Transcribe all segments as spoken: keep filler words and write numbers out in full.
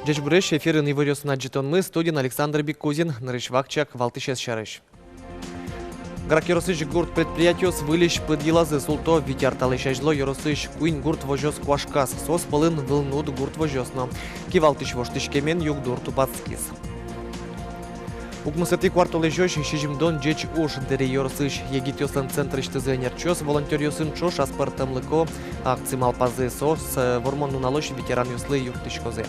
Ӟечбуресь! Эфирын иворъёсын адӟытонмы, студиын Александр Бикузин. Нырысь вакчияк валтӥсез сярысь. Грах ёросысь гурт предприятиос выльысь пыд йылазы султо. Вить ар талэсь азьло ёросысь куинь гурт возёс куашказ, соос пӧлын Вылнуд гурт возёс но. Кивалтӥсь воштӥськемен югдур тупатскиз. Укмысэтӥ куартолэзёзь сизьымдон ӟеч уж. Дэри ёросысь егитъёслэн центрысьтызы ӧнерчиос волонтёръёсын ӵош аспӧртэмлыко акци малпазы. Соос, э, Вормон нуналозь ветеранъёслы юрттӥськозы.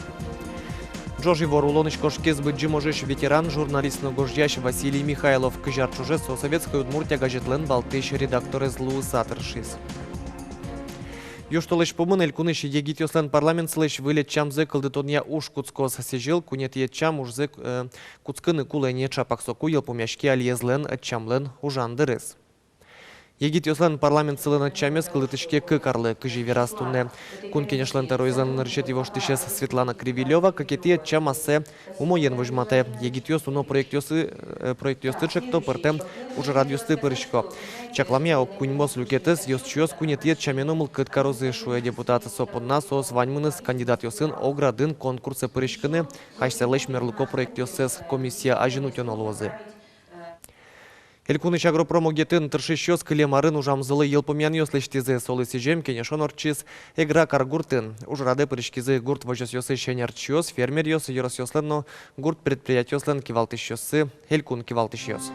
Ӝож ивор улонысь кошкиз Быдӟым ожысь ветеран, журналист но гожъясь Василий Михайлов. Кызь ар ӵоже со «Советская Удмуртия» газетлэн валтӥсь редакторез луыса тыршиз. Южтолэзь пумын элькунысь егитъёслэн парламентсылэсь выль ӧтчамзэ кылдытонъя уж кутскоз. Сӥзьыл куинетӥ ӧтчам ужзэ, э, кутскыны кулэ ни. Ӵапак соку йылпумъяське алиезлэн ӧтчамлэн ужан дырыз. Егитъёслэн парламентсылэн ӧтчамез кылдытӥське кык арлы, кызьы вераз туннэ Кун Кенешлэн тӧроезлэн нырысетӥ воштӥсез Светлана Кривилёва. Кыкетӥ ӧтчам ассэ умоен возьматэ. Егитъёс уно проектъёсы, э, проектъёсты ӵекто, пӧртэм ужрадъёсты пырисько. Чакламъя, ог куиньмос люкетэз ёзчиос куинетӥ ӧтчаме но мылкыд карозы, шуэ депутат. Со понна соос ваньмыныз кандидатъёсын ог радын конкурсэ пыриськыны, асьсэлэсь мерлыко проектъёссэс комиссия азьын утёно луозы. Элькунысь агропромогетын тыршисьёс кылем арын ужамзылы йылпумъянъёс лэсьтӥзы. Солы сӥзем кенешон ортчиз Эгра каргуртын. Ужрадэ пыриськизы гурт возёсъёсысь ӧнерчиос, фермеръёс, ёросъёслэн но гурт предприятиослэн кивалтӥсьёссы, элькун кивалтӥсьёс.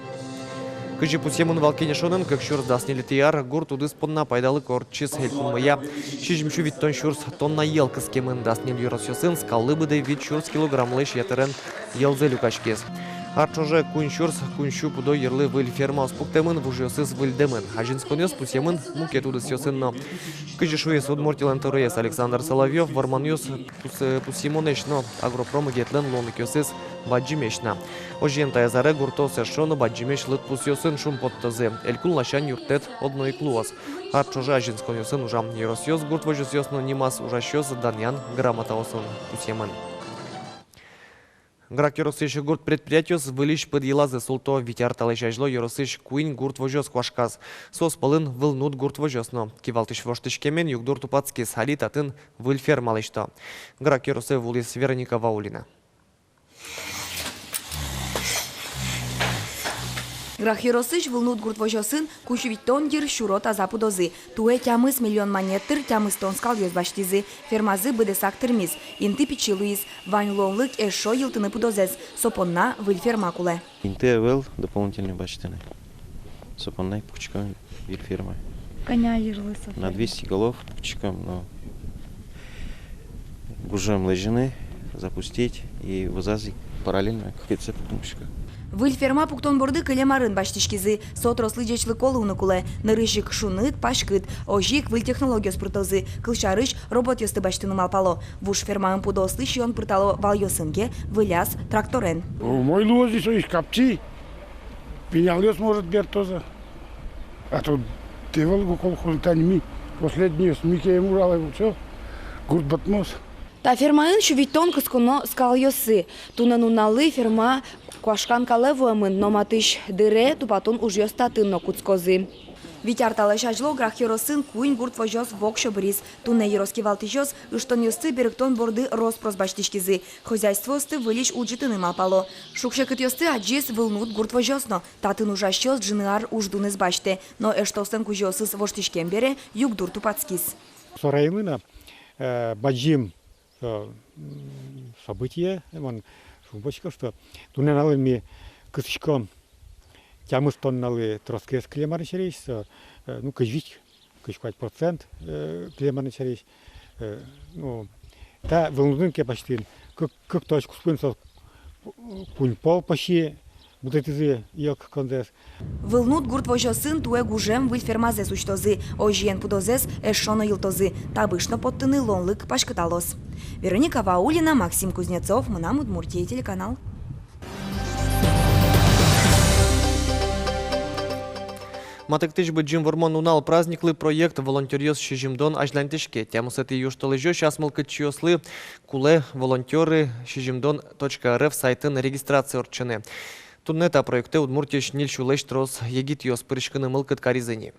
Кызьы пусъемын вал кенешонын, кык сюрс дас ньылетӥ ар гурт удыс понна пайдалыко ортчиз. Элькунмыя сизьым сю витьтон сюрс тонна йӧл кыскемын. Дас ньыль ёросъёсын скаллы быдэ вить сюрс килограммлэсь ятырен йӧлзэ люкаськиз. Ар ӵоже куинь сюрс куинь сю пудо йырлы выль фермаос пуктэмын, вужъёсыз выльдэмын. Азинсконъёс пусъемын мукет удысъёсын но. Кызьы шуиз Удмуртилэн тӧроез Александр Соловьёв, вормонъёс пус-, пусйымонэсь но агропромогетлэн луонлыкъёсыз бадӟымесь на. Озьыен, таяз аре гуртъёс эшшо но бадӟымесь лыдпусъёсын шумпоттозы. Элькун ласянь юрттэт одно ик луоз. Ар ӵоже азинсконъёсын ужам ёросъёс, гурт возёсъёс но нимаз ужасьёс данъян грамотаосын пусъемын. Грах ёросысь гурт предприятиос выльысь пыд йылазы султо. Вить ар талэсь азьло ёросысь куинь гурт возёс куашказ. Соос пӧлын Вылнуд гурт возёс но. Кивалтӥсь воштӥськемен югдур тупатскиз, али татын выль ферма лэсьто. Грах ёросэ вуылӥз Вероника Ваулина. Грах ёросысь Вылнуд гурт возёсын куинь сю витьтон йыр сюро таза пудозы. Туэ тямыс миллион манет тыр тямыстон скалъёс басьтӥзы. Фермазы быдэсак тырмиз. Инты пичи луиз. Вань луонлык эшшо йылтыны пудозэс. Со понна выль ферма кулэ. Инты ӧвӧл, дополнительно басьтыны. Со понна ик пуктӥськом выль ферма. Кӧня йырлы со? На двести голов пуктӥськом, но гужем лэзьыны, запустить и вӧзаз ик параллельно кыкетӥзэ пуктыны кутско. Выль ферма пуктон борды кылем арын басьтӥськизы. Со трослы ӟечлыко луыны кулэ. Нырысь ик шуныт, паськыт, озьы ик выль технологиос пыртозы. Кылсярысь, роботъёсты басьтыны малпало. Вуж фермаын пудоослы сиён пыртало валъёсын ке, выльяз тракторен. Умой луоз ини со, ик капчи, пиналъёс, может, бертозы. А то тӥ вал ку колхоз, тани ми последнийёс, ми ке ӧм ужалэ, всё, гурт батмоз. Та фермаын сю витьтон кысконо скалъёсы. Туннэ нуналлы ферма куашкан калэ вуэмын, но матысь дыре тупатон ужъёс татын но кутскозы. Вить ар талэсь азьло Грах ёросын куинь гурт возёс воксё быриз. Туннэ ёрос кивалтӥсьёс ыштонъёсты берыктон борды рос-прос басьтӥськизы. Хозяйствоосты выльысь улӟытыны малпало. Шуг-секытъёсты адӟиз Вылнуд гурт возёс но. Татын ужасьёс ӝыны ар уждунэз басьтэ. Но эштослэн кузёосыз воштӥськем бере югдур тупатскиз. Со районын, э, бадӟым, э, м, событие, мон шумпотӥсько, что туннэ нуналлы ми кысӥськом тямыс тонналы тросгес кылем арын сярысь, э, ну, кызь вить, кызь куать процент, э, кылем арын сярысь, э, ну, та Вылнудын ке басьтӥм, кык, кык точка куспын со куинь пол почти будэтӥзы йӧл кысконзэс. Вылнуд гурт возёсын туэ гужем выль фермазэс усьтозы, озьыен пудозэс эшшо но йылтозы, табыш но поттыны луонлык паськыталоз. Вероника Ваулина, Максим Кузнецов, «Мынам Удмуртие» телеканал. Матэктӥсь Быдӟым Вормон нунал праздниклы проект волонтёръёс сизьымдон азьланьтӥське. Тямысэтӥ южтолэзёзь ас мылкыдчиослы кулэ волонтёры сизьымдон точка р ф сайтын регистрация ортчыны. Туннэ та проектэ Удмуртиысь ньыль сюлэсь трос егитъёс пыриськыны мылкыд каризы ни.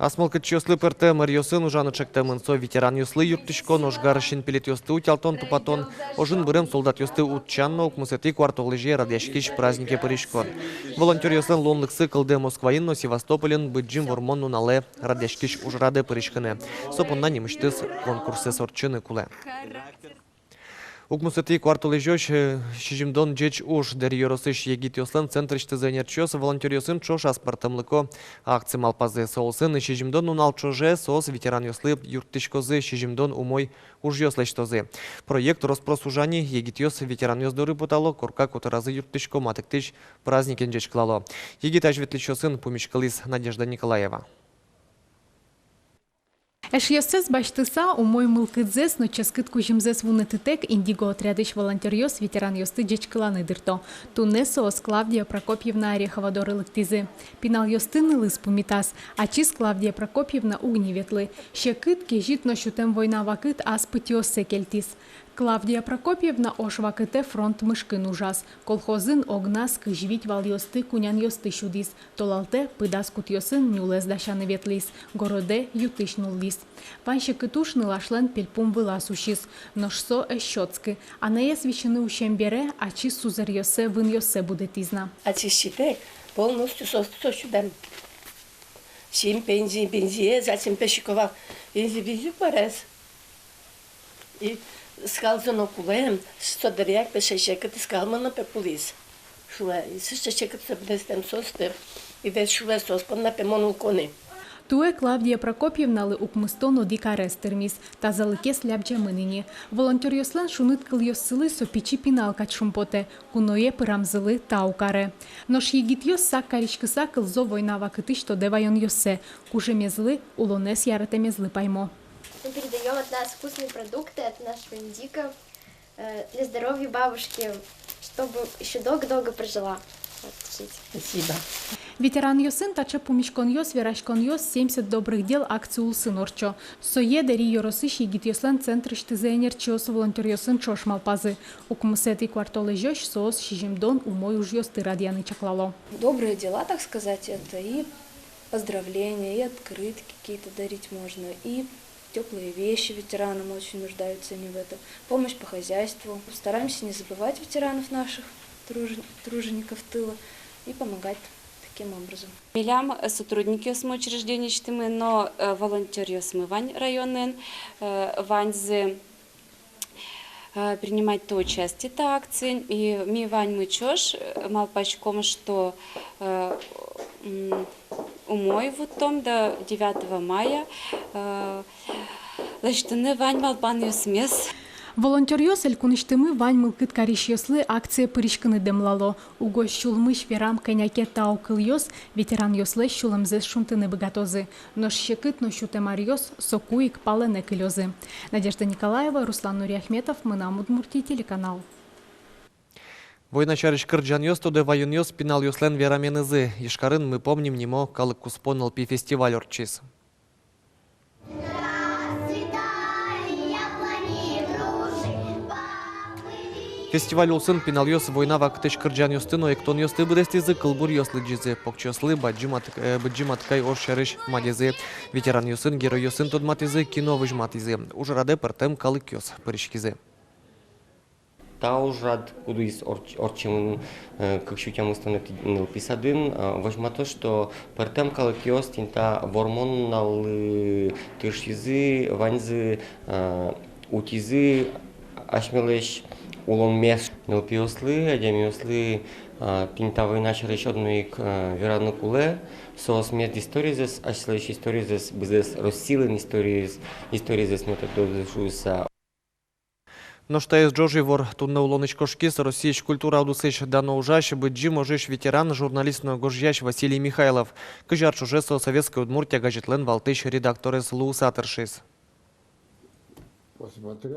Ас мылкыдчиослы пӧртэм ӧръёсын ужаны чектэмын. Со ветеранъёслы юрттӥськон, ожгар синпелетъёсты утялтон-тупатон, ожын бырем солдатъёсты утчан но укмысэтӥ куартолэзе радъяськись празднике пыриськон. Волонтёръёслэн луонлыксы кылдэ Москваын но Севастопольын Быдӟым Вормон нуналэ радъяськись ужрадэ пыриськыны. Со понна нимысьтыз конкурсэз ортчыны кулэ. Укмысэтӥ куартолэзёзь, э, сизьымдон ӟеч уж. Дэри ёросысь егитъёслэн центрысьтызы ӧнерчиос волонтёръёсын ӵош аспӧртэмлыко акци малпазы. Со улсын сизьымдон нунал ӵоже соос ветеранъёслы юрттӥськозы, сизьымдон умой ужъёс лэсьтозы. Проект рос-прос ужа ни, егитъёс ветеранъёс доры потало, корка котыразы юрттӥсько матыктӥсь праздникен ӟечкылало. Егит азьветлӥсьёсын пумиськылӥз Надежда Николаева. Эшъёссэс басьтыса, умой мылкыдзэс но ческыт кузьымзэс вунэтытэк «Индиго» отрядысь волонтёръёс ветеранъёсты ӟечкыланы дырто. Туннэ соос Клавдия Прокопьевна Орехова доры лыктӥзы. Пиналъёсты нылыз пумитаз. Ачиз Клавдия Прокопьевна уг ни ветлы. Секыт, кезьыт но сютэм война вакыт ас пытьыоссэ кельтӥз. Клавдия Прокопьевна ож вакытэ фронт мышкын ужаз. Колхозын огназ кызь вить валъёсты, кунянъёсты сюдӥз. Толалтэ пыдаз кутъёсын нюлэс дасяны ветлӥз, городэ ю-тысь нуллӥз. Вань секыт уж нылашлэн пельпум вылаз усиз. Нош со ӧз сётскы. Анаез висьыны усем бере, ачиз сузэръёссэ, вынъёссэ будэтӥз на. Ачиз ситэк, полностью соосты со сюдэм. Син пензи, пензиез ачим пе сиковал. Пензи, пензи куарес. И скалзы но кулэм, со дыръяк пе сыӵе секыт, и скал мыным пе кулӥз. Шуэ, и сыӵе секыт со быдэстэм соосты. И весь шуэ, соос понна пе мон улӥсько ни. Туэ Клавдия Прокопьевналы укмыстон одӥг арес тырмиз, тазалыкез лябӟемын ини. Волонтёръёслэн шуныт кылъёссылы со пичи пинал кадь шумпотэ, куное пырамзылы тау каре. Нош егитъёс сак кариськыса кылзо война вакытысь тодэ ваёнъёссэ, кужымезлы, улонэз яратэмезлы паймо. Мы передаём от нас вкусные продукты, от нашего «Индиго», э, для здоровья бабушки, чтобы ещё долго-долго прожила. Вот, держите. Спасибо. Ветеранъёсын таӵе пумиськонъёс, вераськонъёс «Семьдесят добрых дел» акци улсын ортчо. Сое Дэри ёросысь егитъёслэн центрысьтызы ӧнерчиос волонтёръёсын ӵош малпазы. Укмысэтӥ куартолэзёзь соос сизьымдон умой ужъёсты радъяны чаклало. Добрые дела, так сказать, это и поздравления, и открытки какие-то дарить можно, и тёплые вещи ветеранам, очень нуждаются они в этом, помощь по хозяйству. Стараемся не забывать ветеранов наших, тружен-, тружеников тыла, и помогать таким образом. Милям, э, сотрудникъёсмы учреждениысьтымы но, э, волонтёръёсмы вань районын, э, ваньзы э, принимать-то участие та акциын, и ми ваньмы ӵош, э, малпаськом, что, э, м, умой вуттом до девятого мая, э, лэсьтыны вань малпанъёсмес. Волонтёръёс элькунысьтымы вань мылкыд карисьёслы акцие пыриськыны дэмлало. Угось сюлмысь верам кӧня ке тау кылъёс ветеранъёслэсь сюлэмзэс шунтыны быгатозы. Нош секыт но сютэм аръёс соку ик палэнэ кылёзы. Надежда Николаева, Руслан Нуриахметов, «Мынам Удмуртие» телеканал. Война сярысь кырӟанъёс, тодэ ваёнъёс пиналъёслэн вераменызы. Ижкарын «Мы помним» нимо калык куспо нылпи фестиваль ортчиз. Фестиваль улсын пиналъёс война вакытысь кырӟанъёсты но эктонъёсты быдэстӥзы, кылбуръёс лыдӟизы, покчиослы Бадӟым Ат-, э, Быдӟым Аткай ож сярысь мадизы, ветеранъёсын, геройёсын тодматӥзы, кино возьматӥзы. Ужрадэ пӧртэм калыкъёс пыриськизы. Та ужрад, кудӥз орч-, ортчемын, э, кык сю тямыстонэтӥ нылпи садын, э, возьматоз, что пӧртэм калыкъёс тӥни та Вормон нуналлы тыршизы, ваньзы, э, утизы асьмелэсь улонмес. Нылпиослы, адямиослы, э, тӥни та война сярысь одно ик, э, вераны кулэ, соос мед историзэс, асьсэлэсь историзэс, бызэс Россилэн историез, историзэс мед тодозы шуыса. Нош таиз ӝож ивор. Туннэ улонысь кошкиз Россиысь культура удысысь дано ужась, Быдӟым ожысь ветеран, журналист но гожъясь Василий Михайлов. Кызь ар ӵоже со «Советская Удмуртия» газетлэн валтӥсь редакторез луыса тыршиз.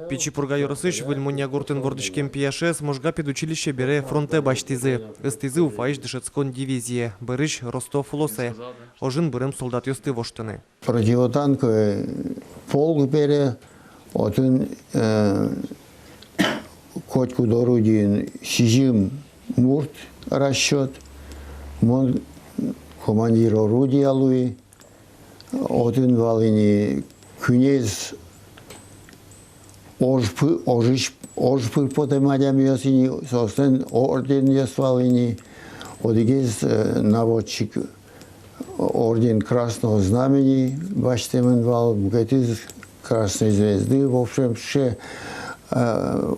Пичи Пурга ёросысь Выль Монья гуртын вордӥськем пияшез Можга педучилище бере фронтэ басьтӥзы. Ыстӥзы Уфаысь дышетскон дивизие, бӧрысь Ростов улосэ, ожын бырем солдатъёсты воштыны. Противотанковый полк бере, отын, э, котькуд орудиен сизьым мурт расчёт, мон командир орудия луи, Отын вал ини куинез ож пы-, ожысь, ож пыр потэм адямиос ини, соослэн орденъёс вал ини, одӥгез, э, наводчик орден Красного Знамени басьтэмын вал, мукетыз Красной Звезды, в общем, сыӵе, э,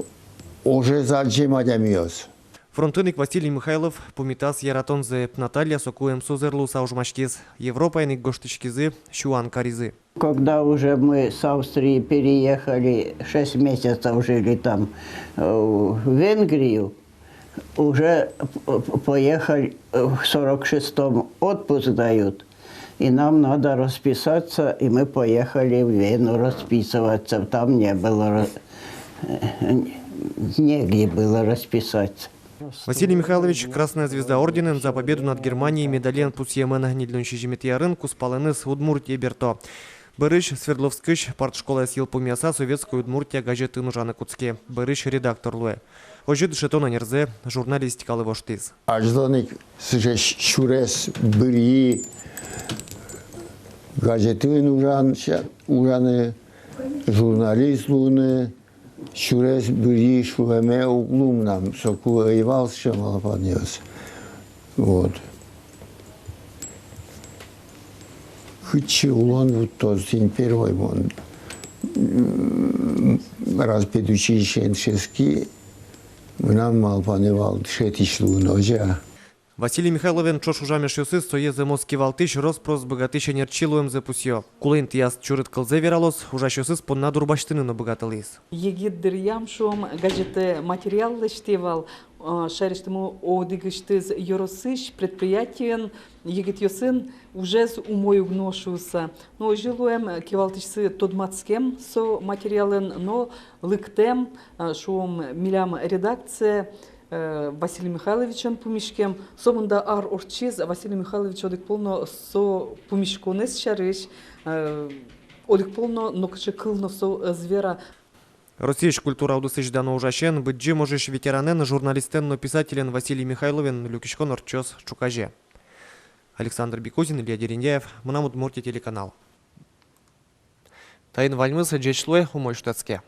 ожез адӟем адямиос. Фронтын ик Василий Михайлов пумитаз яратонзэ. Наталья соку эмсузэр луыса ожмаськиз. Европаын ик гожтӥськизы, сюан каризы. Когда уже мы с Австрии переехали, шесть месяцев жили там, э, в Венгрию, уже п-, п-, поехали, э, в сорок шестом отпуск дают, и нам надо расписаться, и мы поехали в Вену расписываться. Там не было, ра-, э, негде было расписаться. Василий Михайлович Красная Звезда орденэн «За победу над Германией» медален пусъемын. Ньыльдон сизьыметӥ арын кузпалэныз Удмуртие берто. Бӧрысь Свердловскысь партшколаез йылпумъяса, «Советская Удмуртия» газетын ужаны кутске. Бӧрысь редактор луэ. Озьы дышетон ӧнерзэ журналистикалы воштӥз. Азьлон ик сыӵе сюрес бырйи газетын ужан-, ужаны, журналист луыны. Сюрес бырйи шуэме уг луы мынам, соку ӧй вал сыӵе малпанъёс. Вот. Кытчы улон вуттоз, тӥни первой мон, м, раз педучилищеын дышетски, мынам малпанэ вал дышетӥсь луыны, озьы-а. Василий Михайловен ӵош ужам эшъёсыз сое зэмос кивалтӥсь, рос-прос быгатӥсь ӧнерчи луэмзэ пусъё. Кулэ интыяз чурыт кылзэ вералоз, ужасьёсыз понна дурбасьтыны но быгатылӥз. Егит дыръям, шуом, газетэ материал лэсьтэ вал, а, шаерысьтымы одӥгысьтыз ёросысь предприятиын егитъёсын ужез умой уг но шуыса. Но озьы луэм, кивалтӥсьсы тодматскем со материалэн, но лыктэм, а, шуом, милям редакцие, э, Василий Михайловичен пумиськем. Сомында ар ортчиз, Василий Михайлович одӥг пол но со пумиськонэз сярысь, э, одӥг пол но нокыӵе кыл но со ӧз вера. Россиысь культура удысысь дано ужасен, Быдӟым ожысь ветеранэн, журналистэн но писателен Василий Михайловен люкиськон ортчоз ӵуказе. Александр Бекузин, Илья Дерендяев, «Мынам Удмуртие» телеканал. Таин ваньмыз. Ӟеч луэ, умой шутэтске.